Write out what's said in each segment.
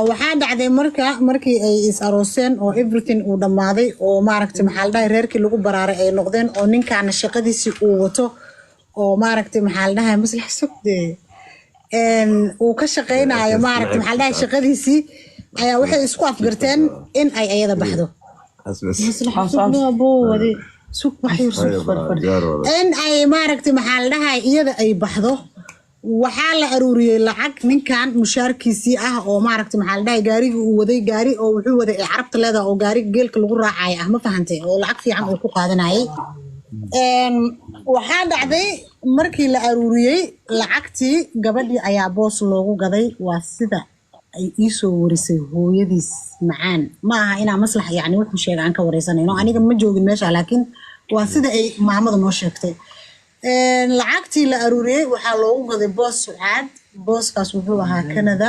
Waxaa dhacday marka markii ay is arooseen oo everything uu dhammaaday oo, maaragtay, maxaa la dhahay, reerkii lagu baraaray ay noqdeen oo ninkaana shaqadiisii uu wato oo, maaragtay, maxaa la dhahay, maslax sugde uu ka shaqaynayo, maaragtay, maxaa la dhahay, shaqadiisii ayaa waxay isku afgarteen in ay ayada baxdo. Maslax sugde, aboo, wadi sug, wax yar sug. In ay, maaragtay, maxaa la dhahay, iyada ay baxdo. Waxaa la aruuriyey lacag ninkan mushaarkiisii ah oo, maaragtay, maxaa la dhahay, gaarigii uu waday, gaari oo wuxuu waday ay Carabta leedahay oo gaariga geelka lagu raacayo ah, ma fahantay, oo lacag fiican uu ku qaadanayay. Waxaa dhacday markii la aruuriyey lacagtii, gabadhii ayaa boos loogu gaday. Waa sida ay iisoo warisay hooyadiis macaan. Ma aha inaa maslax, yani, wuxuu sheegay aan ka wareysanayno, aniga ma joogin meesha, laakiin waa sida ay maamada noo sheegtay. Lacagtii la aruuriyey waxaa loogu gaday boos Sucaad. Booskaas wuxuu ahaa Canada.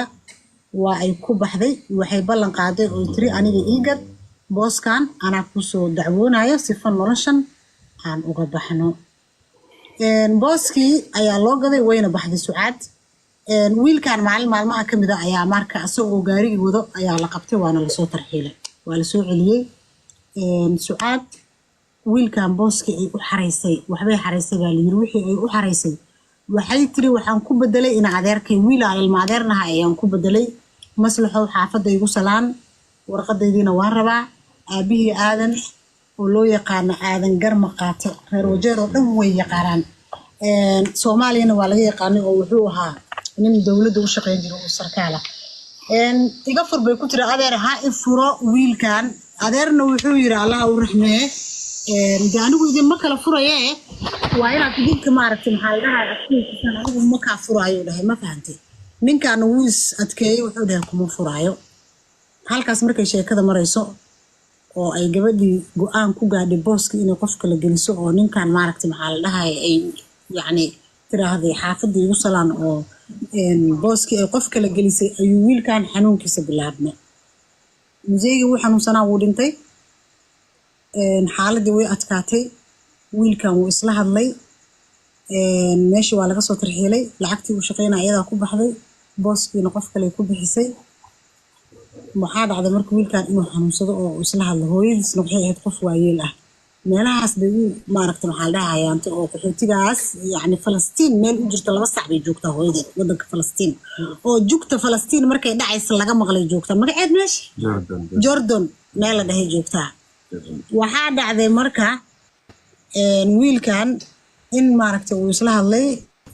Waa ay ku baxday. Waxay ballan qaaday oo tiri, "Aniga ii gad booskan, anaa kusoo dacwoonayo sifa noloshan aan uga baxno." Booskii ayaa loo gaday, wayna baxday Sucaad. Wiilkan maalin maalmaha ka mid a ayaa marka isagoo gaarigii wado ayaa la qabtay, waana lasoo tarxiilay, waa lasoo celiyey. Sucaad wiilkan booskii ay u xaraysay, waxbay xaraysay baa layiri. Wixii ay u xaraysay, waxay tiri, "Waxaan ku bedelay ina adeerkay, wiil aan ilma adeernaha ayaan ku bedelay. Maslaxow, xaafadda igu salaan, warqadaydiina waan rabaa." Aabihii Aadan oo loo yaqaano Aadan Garma Qaate, reer Wajeer oo dhan way yaqaanaan. Soomaaliyana waa laga yaqaanay oo wuxuu ahaa nin dowladda u shaqeyn jira oo sarkaala. "Iga fur," bay ku tiri, "adeer ha i furo wiilkan." Adeerna wuxuu yiri, Allaha u raxmee, "De anigu idinma kala furaye, waa inaad idinka, maaragtay, maxaa la dhahaa, adkeysiisaan, anigu ma kaa furaayo," dhahay. Ma fahantay? Ninkaana wuu is adkeeyey, wuxuu dhahay, "Kuma furaayo." Halkaas markay sheekada marayso oo ay gabadhii go-aan ku gaadhay booska inay qof kala geliso oo ninkan, maaragtay, maxaa la dhahay, ay yacni tiraahday, "Xaafadda igu salaan," oo booskii ay qof kala gelisay, ayuu wiilkan xanuunkiisa bilaabmay. Museygii wuu xanuunsanaa, wuu dhintay. Xaaladii way adkaatay. Wiilkan wuu isla hadlay. Meeshii waa laga soo tarxiilay. Lacagtii uu shaqeynaya iyadaa ku baxday, booskiina qof kale ku bixisay. Waxaa dhacday marka wiilkan inuu xanuunsado oo uu isla hadlo. Hooyadiisna waxay ahayd qof waayeel ah, meelahaas bay u, maaragta, maxaa la dhaha, hayaanto oo qaxootigaas, yacni Falastiin meel u jirta 2 sac bay joogtaa hooyadeed, wadanka Falastiin oo jugta Falastiin markay dhacaysa laga maqlay joogtaa. Magaceed meesha? Jordan. Jordan meel la dhahay joogtaa. Waxaa dhacday marka wiilkan in, maaragtay, uu isla hadlay.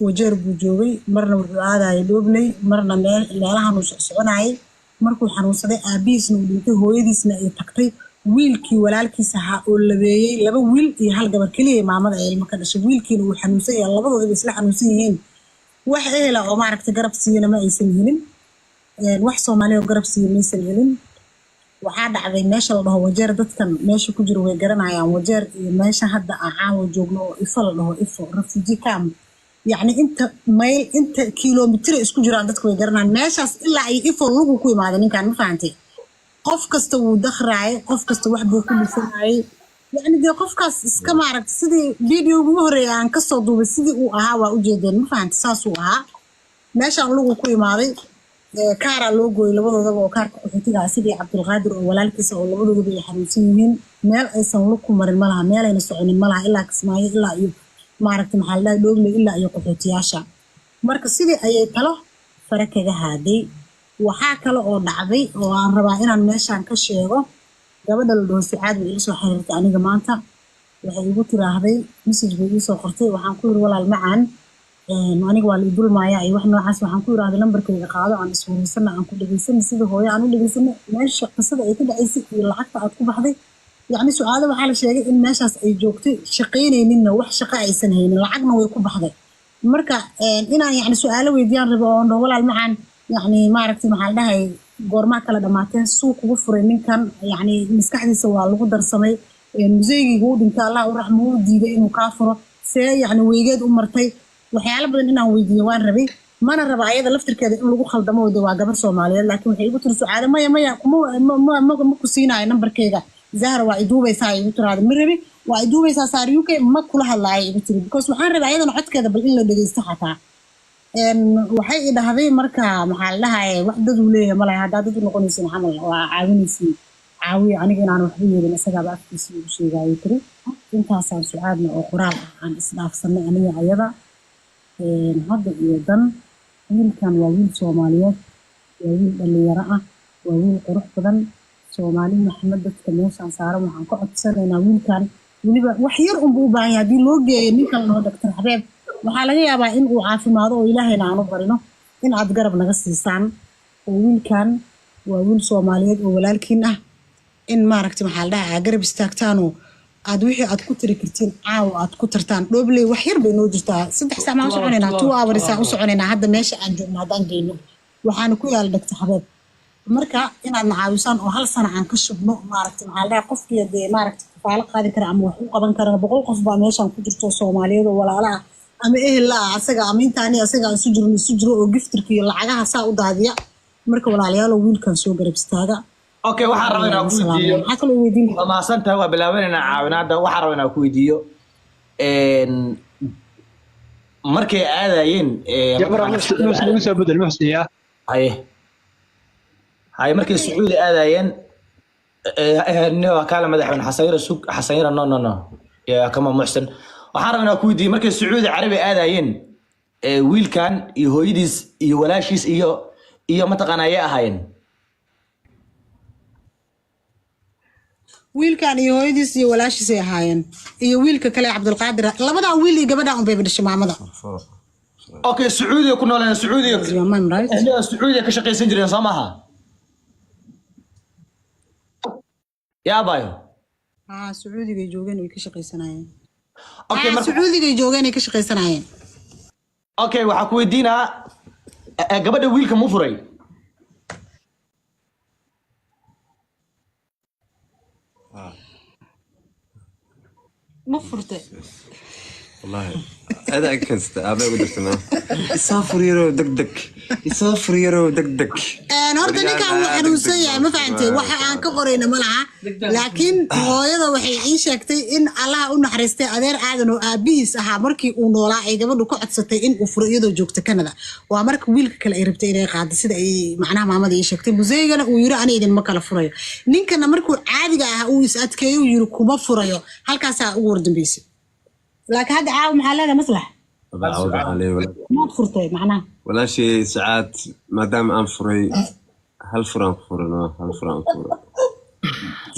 Wajeer buu joogay, marna wuxuu aadayay Dhoobley, marna meel meelahan uu socsoconayay. Markuu xanuunsaday, aabihiisna uu dhintay, hooyadiisna ay tagtay, wiilkii walaalkiis ahaa oo labeeyey, laba wiil iyo hal gabar keliya maamada ay ilmo ka dhashay, wiilkiina uu xanuunsan yahay, labadoodaba isla xanuunsan yihiin, wax ehela oo, maaragtay, garab siiyana ma aysan helin. Wax Soomaaliya oo garab siiya maysan helin. Waxaa dhacday meesha la dhaho Wajeer, dadkan meesha ku jiro way garanayaan, Wajeer iyo meesha hadda aan caawa joogno oo Ifo la dhaho, Ifo refugee camp, yacni inta mayl, inta kilomitir ay isku jiraan, dadka way garanayaan. Meeshaas ilaa ay Ifo lugu ku imaaday ninkan, ma fahantay? Qof kasta wuu dakhraayay, qof kasta wax buu ku dhufanayay. Yacni dee qofkaas iska, maaragta, sidii video ugu horreeyay aan kasoo duubay sidii uu ahaa waa ujeedeen, ma fahantay? Saasuu ahaa. Meeshaan lugu ku imaaday. Kaaraa loo gooyay labadoodaba oo kaarka qaxootiga ah, sidii Cabdulqaadir oo walaalkiisa oo labadoodaba ay xanuunsan yihiin. Meel aysan lug ku marin malaha, meelayna soconin malaha, ilaa Kismaayo, ilaa iyo, maaragta, maxaa la dhahay, Dhoobley, ilaa iyo qaxootiyaasha. Marka sidii ayay talo fare kaga haaday. Waxaa kale oo dhacday oo aan rabaa inaan meeshaan ka sheego, gabadha la dhaho Sucaad way ila soo xiriirtay aniga maanta. Waxay igu tiraahday, message bay iisoo qortay. Waxaan ku yiri, "Walaal macaan, aniga waa la i dulmaaya," iyo wax noocaas. Waxaan ku yiraahday, "Lambarkayga qaado, aan iswareysana, aan ku dhegaysana sida hooyo aan u dhegaysana meesha qisada ay ka dhacaysay iyo lacagta aad ku baxday." Yacni Sucaado waxaa la sheegay in meeshaas ay joogtay, shaqaynayninna, wax shaqo aysan haynin, lacagna way ku baxday. Marka inaan, yacni, su-aalo weydiiyaan rabo oo dhaho, "Walaal macaan, yacni, maaragtay, maxaa la dhahay, goormaa kala dhamaateen? Suu kugu furay ninkan? Yacni maskaxdiisa waa lagu darsamay, museygiga u dhintay, Allah u raxmo, uu diiday inuu kaa furo, see, yacni, weygeed u martay?" Waxyaalo badan inaan weydiiyo waan rabay, mana raba ayada laftirkeeda in lagu khaldamo, de waa gabar Soomaaliyeed. Laakiin waxay igu tiri Sucaado, "Maya, maya, kuma ma ku siinaayo nambarkeyga. Zahra, waa iduubaysaa," igu tiraada. "Ma rabi, waa iduubaysaa. Saar UK ma kula hadlaayo," igu tiri, because waxaan rabay ayadana codkeeda bal in la dhegeysto xataa. Waxay i dhahday marka, maxaa la dhahaye, wax dad uu leeyahay malaha. Haddaa dad u noqonaysin camal waa caawinaysin, caawiya. Aniga inaan waxba yeelin isagaaba afkiisa igu sheegayay tiri. Intaasaan Sucaadna oo qoraal ah aan isdhaafsanay aniga ayada. Hadda iyo dan wiilkan waa wiil Soomaaliyeed, waa wiil dhalinyaro ah, waa wiil qurux badan. Soomaali Maxamed, dadka meeshaan saaran waxaan ka codsanaynaa, wiilkan weliba wax yar unbuu u baahan yahay. Haddii loo geeyo ninka la dhaho Dr. Xabeeb, waxaa laga yaabaa in uu caafimaado oo Ilaahayna aan u barino in aad garab naga siisaan. Oo wiilkan waa wiil Soomaaliyeed oo walaalkiin ah, in maaragta, maxaa la dhahaa, garab istaagtaanoo aad wixii aad ku tiri kartiin caawa aad ku tartaan. Dhoobley wax yar bay noo jirtaa, 3 saac maan u soconaynaa, 2 hours aan u soconaynaa. Hadda meesha aan joogno haddaan geyno, waxaana ku yaala Dr. Xabeeb. Marka inaad na caawisaan oo hal sana aan ka shubno, maaragta, maxaa la dhahaa, qofkii dee maaragta kafaalo qaadi kara ama wax u qaban karana, 100 qof baa meeshaan ku jirto Soomaaliyeed oo walaala ah ama ehel la ah asaga ama intaani asaga aan isu jirin isu jiro oo giftirka iyo lacagaha saa u daadiya. Marka walaalayaalo, wiilkan soo garab istaaga. Okay, waxaan rabaa inaan ku weydiiyo. Maxaa kaloo weydiin? Waa mahadsantahay, waa bilaabanayna caawinaadda. Waxaan rabaa inaan ku weydiiyo, markay aadayeen Jabra, Muxsin igu soo bedel, Muxsin yaa. Haye, markay Sacuudi aadayeen, no, kaala madaxweyne Xasan Yara, sug Xasan Yara, no, no, no, ya kama Muxsin. Waxaan rabaa inaan ku weydiiyo, markay Sacuudi Carabi aadayeen, wiilkan iyo hooyadiis iyo walaashiis iyo mataqaanaa ayay ahaayeen? Wiilkan iyo hooyadiis iyo walaashiisay ahaayeen iyo wiilka kale Cabdulqaadir. Labadaa wiil iyo gabadha un bayba dhashay maamada. Okay, Sacuudiga ku nooleen, Sacuudiga. Your mom, right? Sacuudiga ka shaqaysan jireen, soo maaha? Yaa abayo? Haa, Sacuudigay joogeen, way ka shaqaysanayeen. Okay. Haa. Marka Sacuudigay joogeen, ay ka shaqaysanayeen. Okay, waxaa ku weydiinaa, gabadha wiilka mu furay? Ma furte? والله هذا كنت ابي اقول لك يسافر يرو دق دق، يسافر يرو دق دق. Horta ninkan wuu xanuunsan yahay, ma fahantay? Waxa aan ka qorayna ma laha, laakiin hooyada waxay ii sheegtay in Allaha u naxariistay adeer Aadan oo aabihiis ahaa markii uu noolaa ay gabadhu ka codsatay in uu furo iyadoo joogta Canada. Waa marka wiilka kale ay rabtay inay qaado, sida ay macnaha maamada ii sheegtay. Museygana uu yiri, "Ani idinma kala furayo." Ninkana markuu caadiga ah uu is adkeeyo, uu yiri, "Kuma furayo." Halkaasaa ugu wardambeysay. Laakiin hadda caawa maxaa leedahay, Maslax? Maad furtay macnaha? Walaashay Sacaad, maadaama aan furay, hal furaan ku furan, hal furaan ku furan.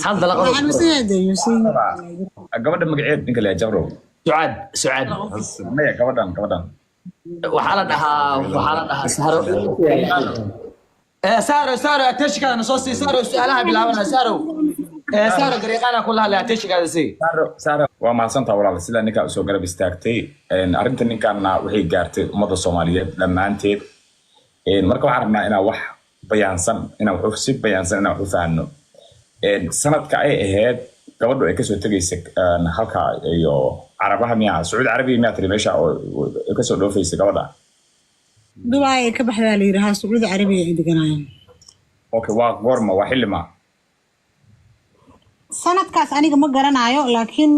Hal dalaqad. Waa xanuunsan yahay dee, you see. Gabadha magaceed ninka la Jabrow? Sucaad, Sucaad. Maya, gabadhan. Waxaa la dhahaa Sahro. Sahro, Sahro, attentionkaada soo sii. Sahro, su'aalaha bilaabanaya. Sahro, Sahro, dariiqaana kula hadlay, attentionkaada sii. Saaro, Saaro, waa mahadsantaha walaal sida ninkaa usoo garab istaagtay. Arrinta ninkanna waxay gaartay ummadda Soomaaliyeed dhammaanteed. Marka waxaan rabnaa inaan wax bayaansan, inaan wax si bayaansan inaan wax u fahanno. Sanadka ay ahayd gabadhu ay kasoo tegaysa halka iyo Carabaha, miyaa Sacuudi Carabiya miyaa tiri, meesha oo ay kasoo dhoofaysa gabadha? Dubai ay ka baxdaa la yidhi, haa, Sacuudi Carabiya ay deganaayeen. Okay, waa goorma, waa xilli ma? Sanadkaas aniga ma garanayo, laakiin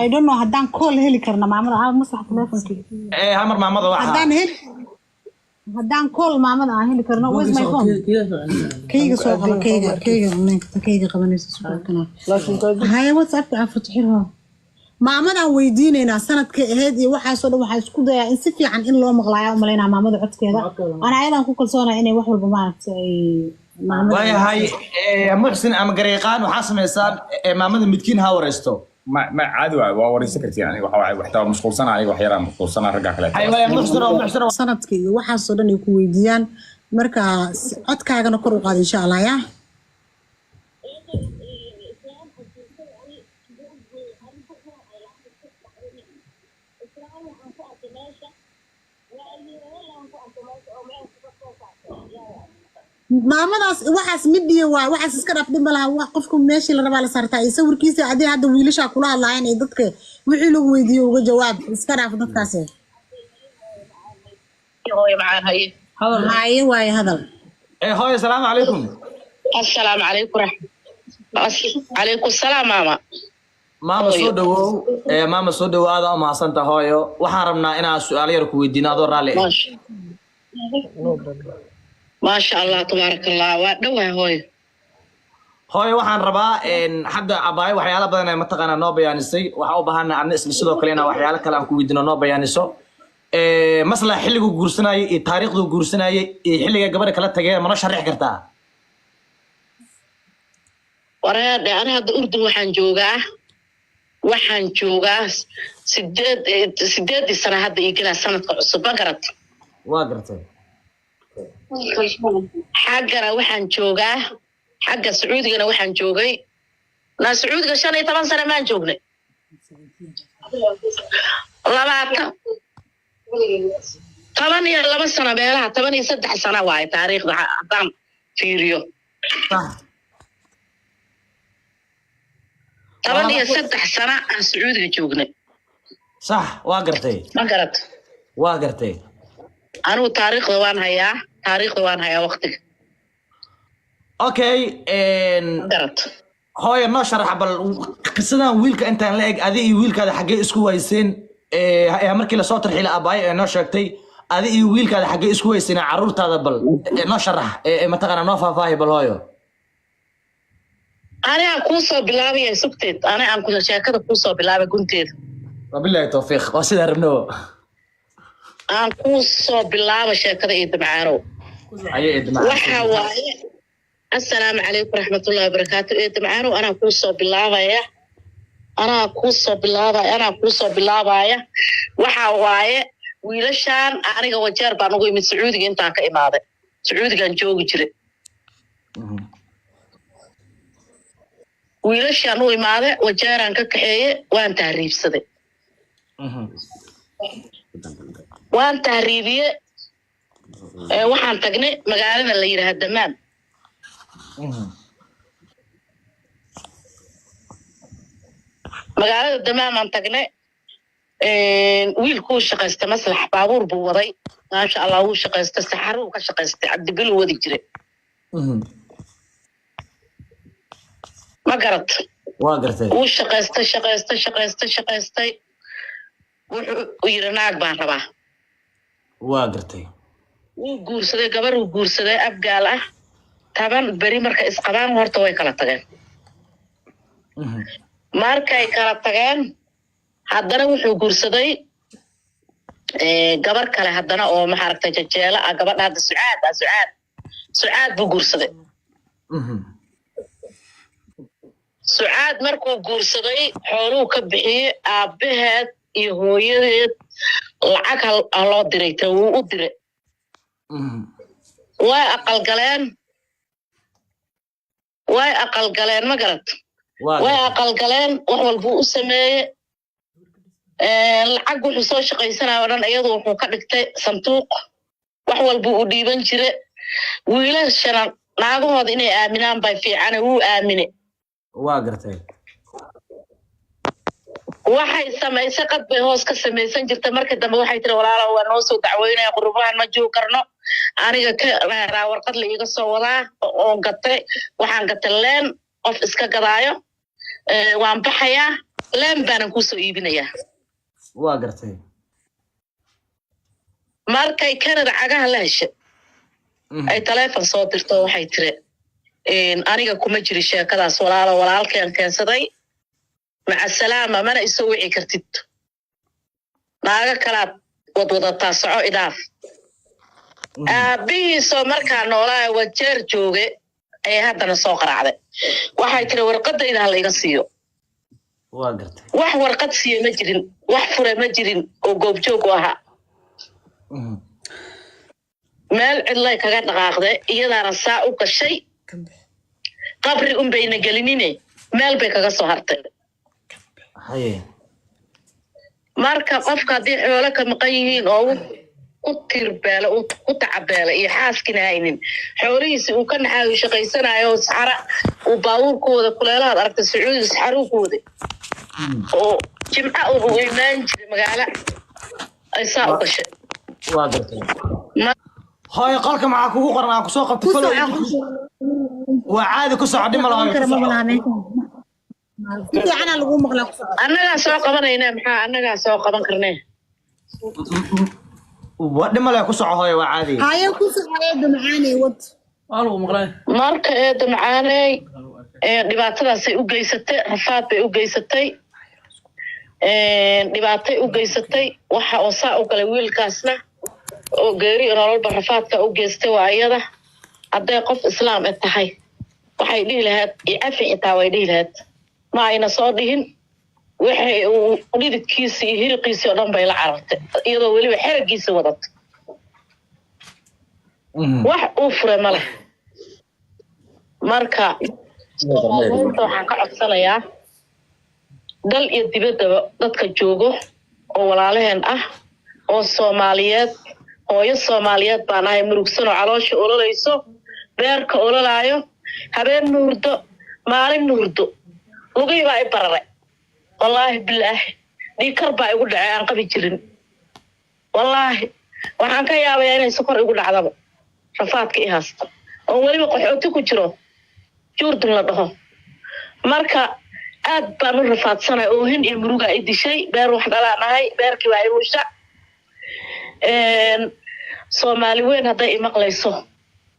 I don't know haddaan call heli karna maamada. Aa Maslax, telefonkii. Hamar maamada waxa Haddaan call maamada aan heli karno. Where's my phone? Kayga soo qabo, kayga, kayga, ninka kayga qabanaysa suuqana haya. WhatsAppka aan furto xirho, maamadaan weydiinaynaa sanadkay ahayd iyo waxaasoo dhan. Waxaa isku dayaa in si fiican in loo maqlaayo. Umalaynaa maamada codkeeda ana ayadan ku kalsoonaya inay wax walba maaragtay ay maamada. Waayahay, Muxsin ama Gareeqaan, waxaa samaysaan, maamada midkiin ha wareysto. Ma caadi waay, waa wareysan kartiin. Aniga waxa waaye waxtaa mashquulsana, aniga wax yaraan mashquulsana, ragga kale. Hay waaya, Muxsin oo Muxsin oo Sanadka iyo waxaasoo dhan ay ku weydiiyaan. Marka codkaagana kor u qaad, insha Allah yaa. Maamadaas waxaas midhiya waay, waxaas iska dhaaf, dhib ma laha. Wax qofku meeshii la rabaa la saartaa iyo sawirkiisa. Adii hadda wiilashaa kula hadlaayeen ee dadka wixii lagu weydiiyo uga jawaab, iska dhaaf dadkaasi. Hooyo macaan, haye. Haye waaye, hadal. Hooyo, asalaamu calaykum. Assalaamu calaykum calaykum salaam, maama. Maama, soo Hooyo. dhawow. Maama, soo dhawaada, oo mahadsanta hooyo. Waxaan rabnaa inaan su'aalo yar ku weydiino adoo raalli ah. Maasha. Maasha Allah, tabaaraka Allah, waa dhowahay hooyo. Hooyo, waxaan rabaa hadda abaayo waxyaalo badan ay mataqaanaa noo bayaanisay. Waxaa u baahana adna isla sidoo kale inaan waxyaalo kale aan ku weydiino, noo bayaaniso. Maslax xilliguu guursanayay iyo taariikhduu guursanayay iyo xilliga gabadha kala tageen, mana sharixi kartaa? Wareedhe, ani hadda Urdun waxaan joogaa 8-dii sano hadda ii gelaa sanadka cusub, ma garat? Waa gartay. Xaggana waxaan joogaa, xagga Sacuudigana waxaan joogay na Sacuudiga 15 sano maan joognay, 20, 12 sano meelaha, 13 sano waaye taariikhda haddaan fiiriyo. 13 sano aan Sacuudiga joognay. Sax, waa gartay. Ma garat? Waa gartay. Anigu taariikhda waan hayaa, taariikhda waan hayaa, waqtiga. Okay. Ma garat? Hooyo, noo sharax bal qisadan wiilka intaan la eg. Adi iyo wiilkaada xaggee isku wayseen? Markii lasoo tarxiila abaayo ee noo sheegtay, adi iyo wiilkaada xaggee isku wayseen? Caruurtaada bal noo sharax, mataqaanaa noo faahfaahi bal, hooyo. Ani aan kuu soo bilaabaya sugteed, ani aan sheekada kuu soo bilaabay gunteeda. Wabillahi tawfiiq, waa sidaa rabno. Aan kuu soo bilaaba sheekada iyo damcaanow. Aye, idmaa. Waxa waaye, assalaamu calaykum waraxmatullahi wabarakaatu. Ee damcaanow, anaa kuu soo bilaabaya, anaa kuu soo bilaabaya, anaa kuu soo bilaabaya. Waxa waaye, wiilashaan aniga Wajeer baan ugu imid Sacuudiga intaan ka imaaday. Sacuudigaan joogi jiray. Wiilashaan u imaaday, Wajeeraan ka kaxeeye, waan tahriibsaday, waan tahriibiye. Waxaan tagnay magaalada la yidhaha Damaam. Magaalada Damaamaan tagnay. Wiilkuu shaqaystay, Maslax, baabuur buu waday, maasha Allah, wuu shaqaystay, saxaruu ka shaqaystay, Cabdibiluu wadi jiray. Ma garat? Waa gartay. Wuu shaqaystay, shaqaystay, shaqaystay, shaqaystay. Wuxuu yiri, "Naag baan rabaa." Waa gartay. Wuu guursaday, gabar uu guursaday Abgaal ah. 10 beri marka isqabaan horta way kala tageen. Markay kala tageen haddana wuxuu guursaday gabar kale haddana oo maxaaragtay jajeelo ah, gabadha hadda Sucaad ah, Sucaad, Sucaad buu guursaday. Sucaad markuu guursaday xooluu ka bixiyey, aabbaheed iyo hooyadeed lacag ha loo diray, ta wuu u diray. Way aqalgaleen, way aqalgaleen, ma garat? Waa Way gartay. aqalgaleen, wax walbuu u sameeye. Lacag wuxuu soo shaqaysanaya o dhan iyadu wuxuu ka dhigtay sanduuq, wax walbuu u dhiiban jire. Wiilashana naagahooda inay aaminaan bay fiicane, wuu aamine. Waa gartay. Waxay samaysay, qad bay hoos ka samaysan jirta. Markii dambe waxay tiri, "Walaalo, waa noo soo dacweynaya, qurubahan ma joogi karno. Aniga ka raa warqad la iiga soo wadaa oo gatay, waxaan gatay leen qof iska gadaayo. Waan baxayaa, leen baanan kuusoo iibinayaa." Waa gartay. Markay Canada cagaha la heshay ay taleefon soo dirto, waxay tiri, "Aniga kuma jiri sheekadaas, walaalo, walaalkeen keensaday, maca salaama, mana isoo wici kartid, naaga kalaad wadwadataa, soco, idaaf." Aabbihiisoo markaa noolaa Wajeer jooge ayay haddana soo qaraacday. Waxay tiri, "Warqadayda ha layga siiyo." Waa gartay. Wax warqad siiye ma jirin, wax fure ma jirin oo goobjoog u ahaa. Meel cidlay kaga dhaqaaqday, iyadaana saa u gashay, qabri unbayna gelinine, meel bay kaga soo hartay. Haye. Marka qofka haddii xoolo ka maqan yihiin oo uu ku tirbeela, uu ku tacabeela iyo xaaskina haynin, xoolihiisi uu ka naxaayo, shaqaysanayo oo saxara uu baabuur ku wada, kuleelahaad aragtay Sacuudiga, saxaruu ku waday oo jimca uu imaan jiray magaalo, ay saa u gashay. Waa gartay. Hooyo, qolka maxaa kugu qoran aan kusoo qabtay? Ku Follow. soco. Waa caadi, ku soco, dhima Qaban lahayo. kara Ku ma soco. laha meeshan. Si fiicanaa lagu maqlaa, ku soco. Annagaa soo qabanayna, maxaa annagaa soo qaban karnee? Waa dhimale, ku soco hooyo, waa caadi. Haye, ku soco eedda macaaney, wad. Waa lagu maqlay. Marka eedda macaaney, dhibaatadaasay u geysatay, rafaad bay u geysatay, dhibaatay u geysatay. Waxa oo saa u galay wiilkaasna oo geeri iyo nololba rafaadka u geystay waa iyada. Hadday qof islaam e tahay, waxay dhihi lahayd icafi, intaa way dhihi lahayd. Ma ayna soo dhihin. Waxay uu dhididkiisii iyo hiriqiisii oo dhan bay la carartay, iyadoo weliba xeragiisa wadato. Wax uu furay ma leh. Marka Soomaaliyiinta waxaan ka codsanayaa, dal iyo dibaddaba dadka joogo oo walaalaheen ah oo Soomaaliyeed, hooyo Soomaaliyeed baan ahay murugsan oo caloosha ololayso, beerka ololaayo, habeen nuurdo, maalin nuurdo, lugihii baa i bararay. Wallaahi bilaahi, dhiikar baa igu dhacay aan qabi jirin. Wallaahi waxaan ka yaabayaa inay sokor igu dhacdaba, rafaadka i haysta oo weliba qaxooti ku jiro Jurdun la dhaho. Marka aad baan u rafaadsanay, oohin iyo murugaa i dishay. Beer wax dhalaan ahay, beerkii baa iruusha. Soomaali weyn hadday imaqlayso,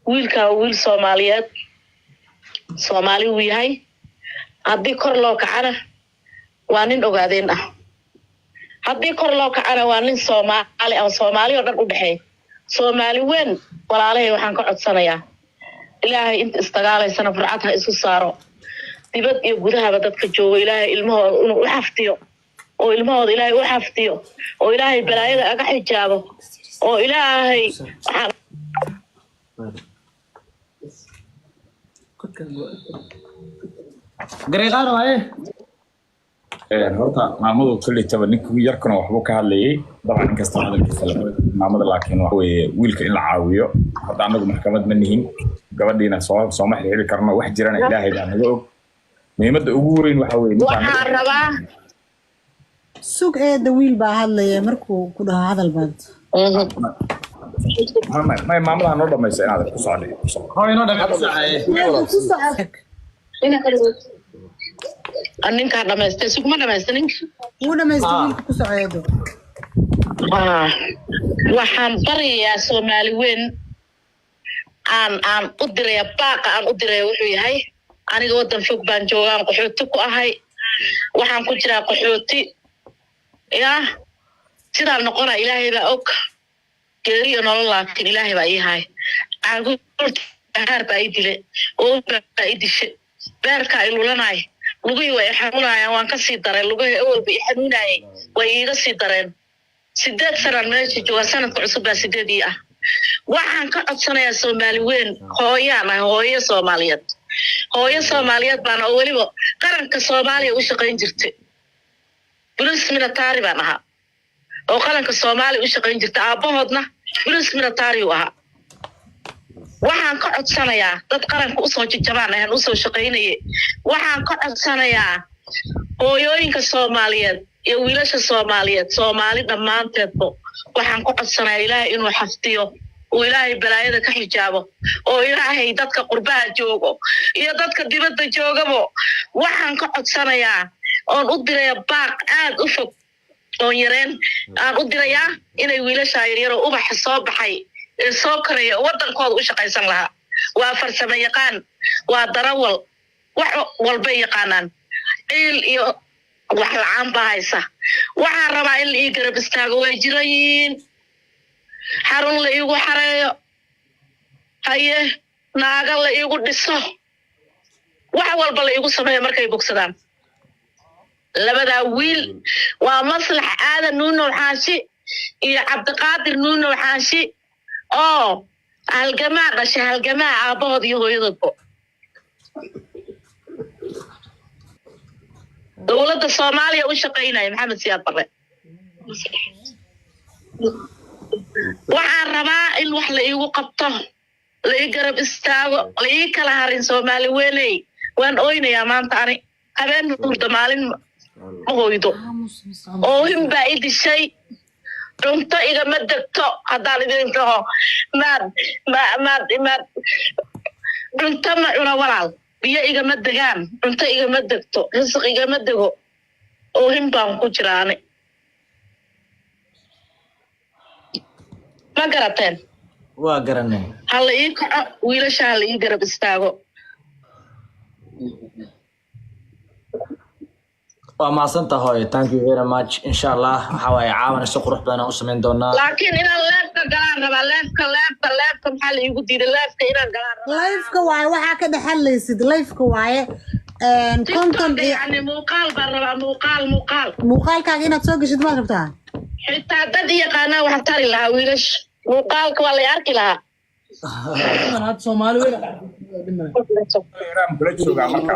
wiilkaa waa wiil Soomaaliyeed, Soomaali wuu yahay. Haddii kor loo kacana waa nin Ogaadeen ah, haddii kor loo kacana waa nin Soomaali ah, Soomaali oo dhan u dhexeey. Soomaali weyn walaalahay, waxaan ka codsanayaa Ilaahay inta isdagaalaysana furcad ha isu saaro. Dibad iyo gudahaba dadka joogo, Ilaahay ilmahooda inuu u xaftiyo, oo ilmahooda Ilaahay u xaftiyo, oo Ilaahay balaayada aga xijaabo, oo Ilaahay waxaan Gareeqaan waaye. Horta maamadu koleytaba ninku yarkuna waxbuu ka hadlayay dabcan, inkasta hadalkiisa maamada, laakiin waxa weeye wiilka in la caawiyo. Hadda anagu maxkamad ma nihin, gabadhiina soo sooma xirxiri karno. Wax jirana Ilaahay baa naga og. Muhiimadda ugu weyn waxa weeye ninkaan waxaan rabaa Sug eedda, wiil baa hadlaya. Markuu ku dhaho hadal baad May, maamadaha noo dhamaysa inaad ku socday, ku soco. Hooyo, noo dhamay, ku soco. Eedda, ku soco. Ninkaa dhamaystay, sugma dhamaystay ninka. Wuu dhamaystay. Ah. Wiilka ku soco, eeddo. Waxaan baryayaa Soomaali weyn, aan u diraya baaqa, aan u diraya wuxuu yahay: aniga waddan fog baan joogaan, qaxooti ku ahay, waxaan ku jiraa qaxooti. Yaa sidaan noqona Ilaahay baa og, geeri iyo nolol, laakiin Ilaahay baa ii hay. Caruurta haar baa ii dile oo baa ii dishe, beerkaa i lulanay, lugihii way i xanuunayaan. Waan ka sii daray, lugihii awalba i xanuunayay way iiga sii dareen. 8 sanaan meesha joogaa, sanadka cusub baa 8 ii ah. Waxaan ka codsanayaa Soomaali weyn, hooyaan ahay, hooyo Soomaaliyeed, hooyo Soomaaliyeed baana oo weliba qaranka Soomaaliya u shaqayn jirtay. Police military baan ahaa oo qaranka Soomaaliya u shaqayn jirtay, aabbahoodna police military u ahaa. Waxaan ka codsanayaa dad qaranka usoo jajabaan ahaan usoo shaqaynaye. Waxaan ka codsanayaa hooyooyinka Soomaaliyeed iyo wiilasha Soomaaliyeed, Soomaali dhammaanteedbo, waxaan ku codsanayaa Ilaahay inuu xafdiyo, uu Ilaahay balaayada ka xijaabo, oo Ilaahay dadka qurbaha joogo iyo dadka dibadda joogabo waxaan ka codsanayaa oon u diraya baaq aad u fog oon yareen aan u dirayaa inay wiilasha yaryar oo ubaxa soo baxay ee soo koraya oo waddankooda u shaqaysan lahaa, waa farsamo yaqaan, waa darawal, wax walbay yaqaanaan, ciil iyo wax la-aan baa haysa. Waxaan rabaa in la ii garab istaago, way jirayiin, xarun la iigu xareeyo, haye, naaga la iigu dhiso, wax walba la iigu sameeyo markay bogsadaan. Labadaa wiil waa Maslax Aadan Nuunow Xaashi iyo Cabdiqaadir Nuunow Xaashi oo halgamaa dhashay, halgamaa aabbahood iyo hooyadoodbo dowladda Soomaaliya u shaqaynaya, Maxamed Siyaad Barre. Waxaan rabaa in wax la iigu qabto, la ii garab istaago, la ii kala harin. Soomaali weyney, waan oynayaa maanta. Ani habeen hurda, maalin ma hoydo, oohin baa i dishay. Cunto igama degto. Haddaan idin dhaho maad ma maad maad cunto ma cuno walaal, biyo igama degaan, cunto igama degto, risiq igama dego, oohin baan ku jiraane. Ma garateen? Waa garanay. Ha la ii kaco wiilasha, ha la ii garab istaago. Waa mahadsantaha hooyo, thank you very much. Insha Allah waxa waaye caawana si qurux badan aan u samayn doonaa. Laakiin inaan live-ka galaan rabaa, live-ka, live-ka, live-ka. Maxaa la iigu diiday live-ka inaan galaan rabaa? Live-ka waaye waxaa ka dhexadlaysid, live-ka waaye 50 TikTok iyo yani muuqaal baan rabaa, muuqaal, muuqaal. Muuqaalkaaga inaad soo geshid maad rabtaa? Xitaa dad i yaqaanaa wax tari lahaa wiilasha, muuqaalka waa lay arki lahaa. Hadda Soomaali weyn. Iiraan kula joogaa marka.